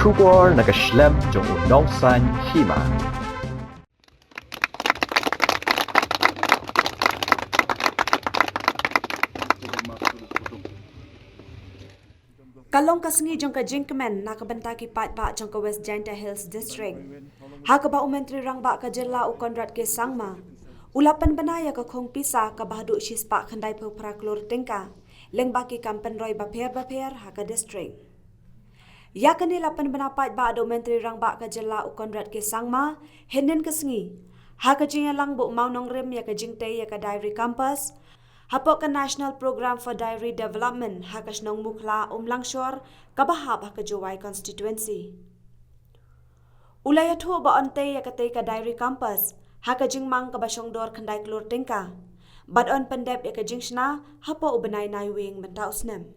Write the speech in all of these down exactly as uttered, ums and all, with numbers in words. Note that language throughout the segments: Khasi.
Khubor na ka shlem jong u nongsan hima. Ka long ka sngi jong ka jingkmen na ka bynta ki paidbah jong ka West Jaintia Hills District, ha kaba u Myntri Rangbah ka jylla u Conrad K Sangma u la pynbna ïa ka khong pisa kaba haduh shispah khyndai phew phra klur tyngka lyngba ki kam pynroi bapher bapher ha ka district. Ïa kane la pynbna paidbah da u Myntri Rangbah ka jylla u Conrad K Sangma hynnin ka sngi, ha ka jingïalang bad u Mawnongrim ïa ka jingtei ïa ka Dairy Campus hapoh ka National Programme for Dairy Development ha ka shnong Mukhla, Umlangshor, kaba hap ha ka Jowai Constituency. U la ïathuh ba yn tei ïa katei ka Dairy Campus ha ka jingmang kaba shongdor khyndai klur tyngka, bad yn pyndep ïa ka jingshna hapoh u bnai Naiwieng mynta u snem.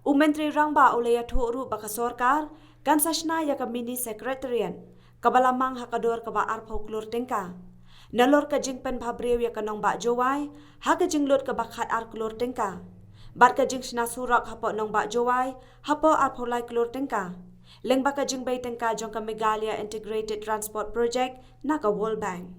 U Myntri Rangbah u la ïathuh ruh ba ka sorkar kan sa shna ïa ka mini secretariat kaba la mang ha ka dor kaba arphew klur tyngka, nalor ka jingpynbha briew ïa ka nongbah Jowai ha ka jinglut kaba khat ar klur tyngka, bad ka jingshna surok hapoh nongbah Jowai hapoh arphew lai klur tyngka, lyngba ka jingbei tyngka jong ka Meghalaya Integrated Transport Project na ka World Bank.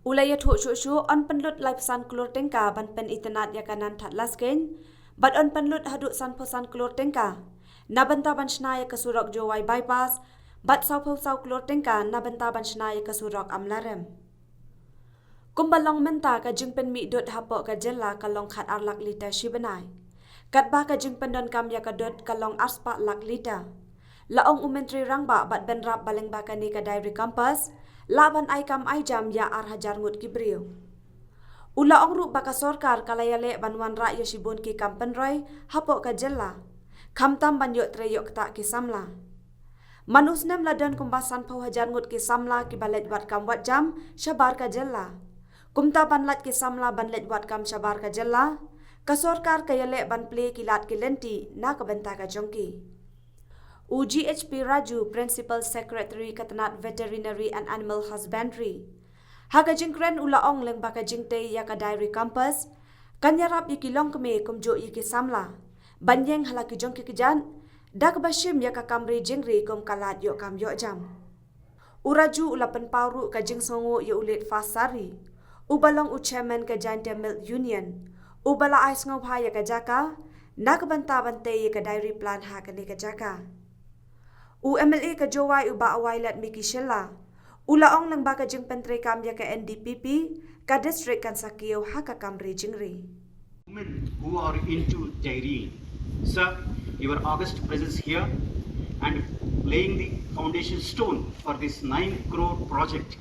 U la ïathuh shuh shuh yn pynlut laiphew san klur tyngka ban pynitynnad ïa ka Nangthalaskein, bad yn pynlut haduh sanphew san klur tyngka na bynta ban shna ïa ka surok Jowai Bypass, bad sawphew saw klur tyngka na bynta ban shna ïa ka surok Amlarem. Kumba long mynta, ka jingpynmih dud hapoh ka jylla ka long khat ar lak litar shi bnai, katba ka jingpyndonkam ïa ka dud ka long arspah lak litar. La ong u Myntri Rangbah ba bynrap ba lyngba kane ka Dairy Campus lah ban ai kam ai jam ïa ar hajar ngut ki briew. U la ong ruh ba ka sorkar ka la ïaleh ban wanrah ïa shibun ki kam pynroi hapoh ka jylla, khamtam ban ïoh trei ïoh ktah ki samla. Man u snem la don kumba sanphew hajar ngut ki samla kiba leit wad kam wad jam shabar ka jylla. Kumta ban lait ki samla ban leit wad kam shabar ka jylla, ka sorkar ka ïaleh ban plie ki lad ki lynti na ka bynta ka jong ki. U G H P Raju, Principal Secretary ka tnad Veterinary and Animal Husbandry, ha ka jingkren u la ong lyngba ka jingtei ïa ka Dairy Campus kan ïarap ïa ki longkmie kumjuh ïa ki samla ban ïeng ha la ki jong ki kjat, da kaba shim ïa ka kam ri jingri kum ka lad ïoh kam ïoh jam. U Raju u la pynpaw ruh ka jingsngewnguh ïa u Late Fast Sari, uba long u Chairman ka Jaintia Milk Union, uba la ai sngewbha ïa ka jaka na ka bynta ban tei ïa ka dairy plant ha kane ka jaka. U M L A ka Jowai u Bah Wailadmiki Shylla u la ong lyngba ka jingpyntreikam ïa ka N D P P, ka district kan sa kiew ha ka kam ri jingri. Women who are into dairying. Sir, your august presence here and laying the foundation stone for this nine crore project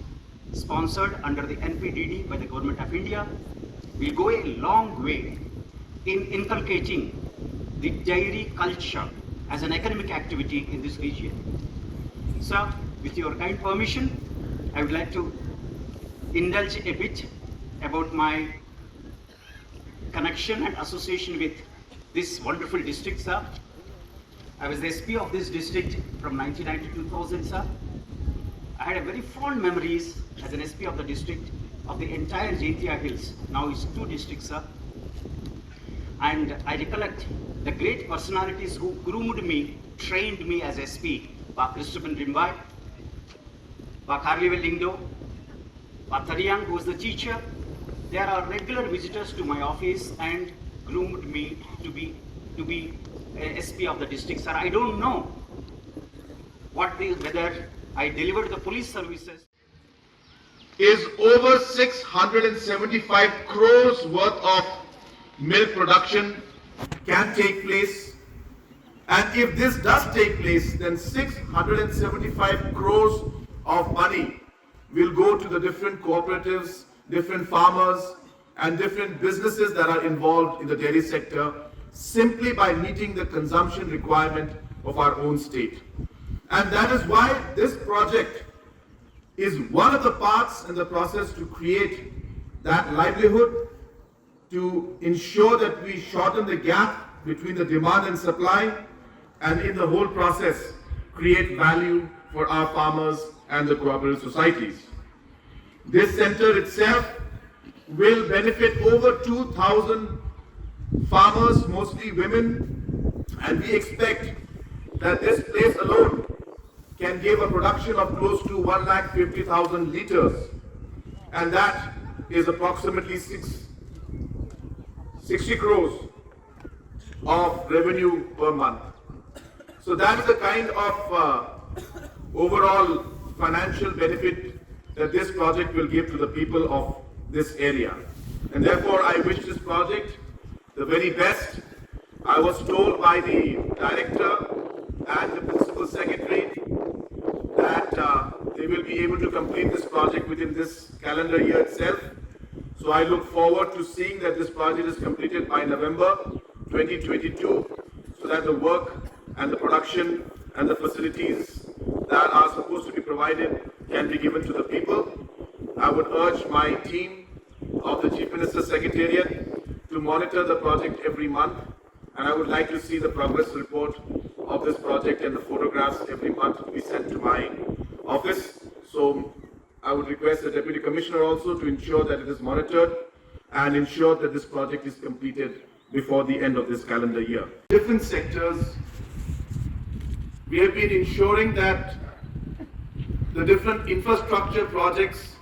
sponsored under the N P D D by the Government of India will go a long way in inculcating the dairy culture as an economic activity in this region. Sir, with your kind permission, I would like to indulge a bit about my connection and association with this wonderful district, sir. I was the S P of this district from nineteen ninety-two thousand, sir. I had a very fond memories as an S P of the district, of the entire Jaintia Hills. Now it's two districts, sir. And I recollect the great personalities who groomed me, trained me as S P, Bah Christopher Rimbai, Bah Carnival Lyngdoh, Bah Tariang, who was the teacher. They are regular visitors to my office and groomed me to be, to be a S P of the district. Sir, I don't know what the, whether I delivered the police services. Is over six hundred and seventy-five crores worth of milk production can take place. And if this does take place, then six hundred and seventy-five crores of money will go to the different cooperatives, different farmers, and different businesses that are involved in the dairy sector simply by meeting the consumption requirement of our own state. And that is why this project is one of the parts in the process to create that livelihood, to ensure that we shorten the gap between the demand and supply, and in the whole process, create value for our farmers and the cooperative societies. This center itself will benefit over two thousand farmers, mostly women, and we expect that this place alone can give a production of close to one lakh fifty thousand liters, and that is approximately six, sixty crores of revenue per month. So that is the kind of uh, overall financial benefit that this project will give to the people of this area. And therefore, I wish this project the very best. I was told by the director and the principal secretary that uh, they will be able to complete this project within this calendar year itself. So I look forward to seeing that this project is completed by November twenty twenty-two, so that the work and the production and the facilities that are supposed to be provided can be given to the people. I would urge my team of the Chief Minister's Secretariat to monitor the project every month, and I would like to see the progress report of this project and the photographs every month to be sent to my office. So I would request the Deputy Commissioner also to ensure that it is monitored and ensure that this project is completed before the end of this calendar year. Different sectors, we have been ensuring that the different infrastructure projects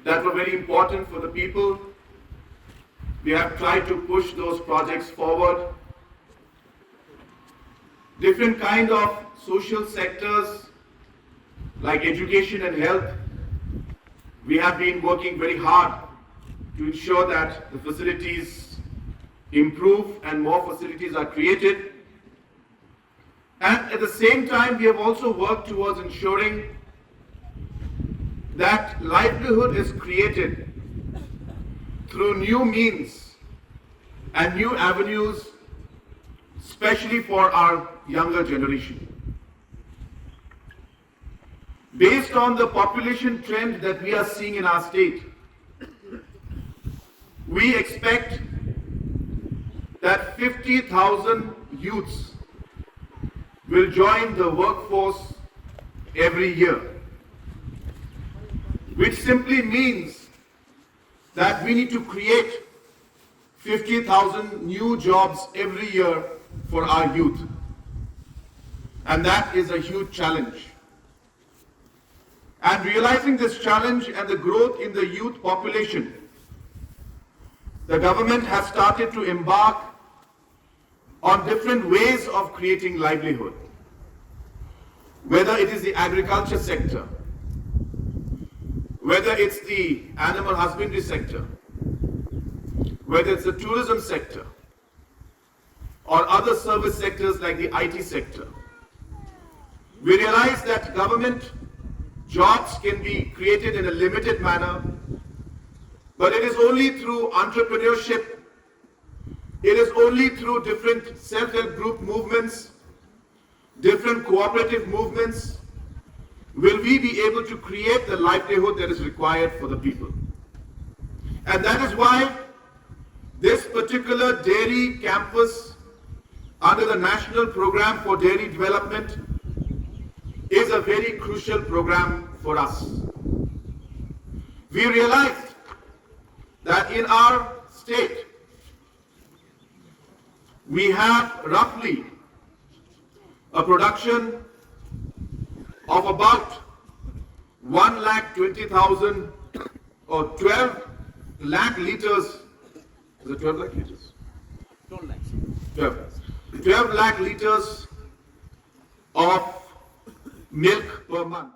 that were very important for the people, we have tried to push those projects forward. Different kind of social sectors like education and health, we have been working very hard to ensure that the facilities improve and more facilities are created. And at the same time, we have also worked towards ensuring that livelihood is created through new means and new avenues, especially for our younger generation. Based on the population trend that we are seeing in our state, we expect that fifty thousand youths will join the workforce every year, which simply means that we need to create fifty thousand new jobs every year for our youth. And that is a huge challenge. And realizing this challenge and the growth in the youth population, the government has started to embark on different ways of creating livelihood. Whether it is the agriculture sector, whether it's the animal husbandry sector, whether it's the tourism sector, or other service sectors like the I T sector, we realize that government jobs can be created in a limited manner, but it is only through entrepreneurship, it is only through different self-help group movements, different cooperative movements, will we be able to create the livelihood that is required for the people. And that is why this particular dairy campus under the National Program for Dairy Development is a very crucial program for us. We realized that in our state, we have roughly a production of about one lakh twenty thousand or twelve lakh liters. Is it twelve lakh liters? Twelve lakhs. Twelve. Twelve lakh liters of milk per month.